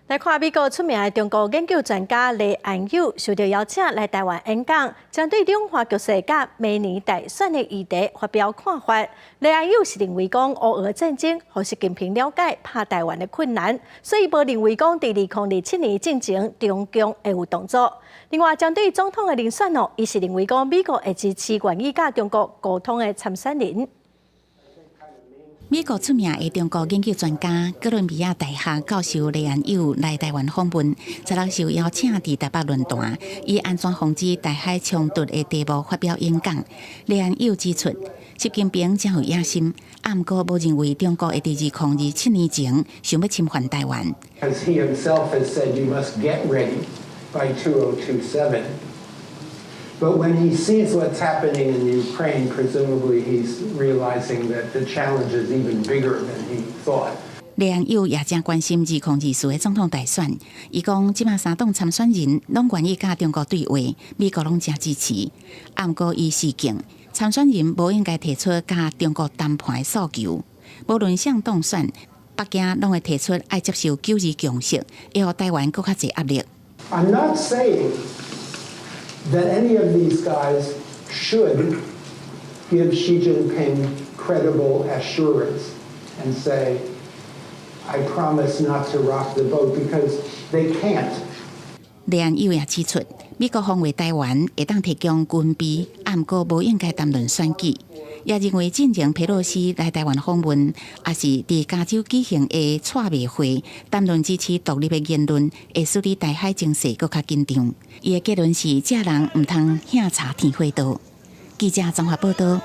來看美國出名的中國研究專家黎安友受到邀請來台灣演講，針對兩岸局勢佮明年大選的議題發表看法。黎安友是認為講烏俄戰爭，予習近平了解拍台灣的困難，所以無認為講佇2027年進前中共會有動作。另外，針對總統的人選哦，伊是認為講美國會支持願意佮中國溝通的參選人。美國出名的中國研究專家、哥倫比亞大學教授黎安友來台灣訪問，十六受邀請佇台北論壇，以按怎防止台海衝突的題目發表演講。黎安友指出，習近平誠有野心，毋過無認為中國會佇2027年前想欲侵犯台灣。 As he himself has said, you must get ready by 2027. But when he sees what's happening in Ukraine, presumably he's realizing that the challenge is even bigger than he thought. 黎安友也誠關心2024的總統大選，伊講這馬三黨參選人攏願意佮中國對話，美國攏誠支持。毋過伊示警，參選人無應該提出佮中國談判的訴求，無論誰當選，北京攏會提出愛接受九二共識，會予台灣閣較濟壓力。 I'm not saying that any of these guys should give Xi Jinping credible assurance and say, "I promise not to rock the boat," because they can't. 黎安友也指出，美國防衛台灣會當提供軍備，毋過無應該談論選舉。也認為進前佩洛西來台灣訪問，抑是佇加州舉行的蔡麥會，談論支持獨立的言論，會使得台海情勢閣較緊張。伊的結論是，這人毋通興柴添火刀。記者綜合報道。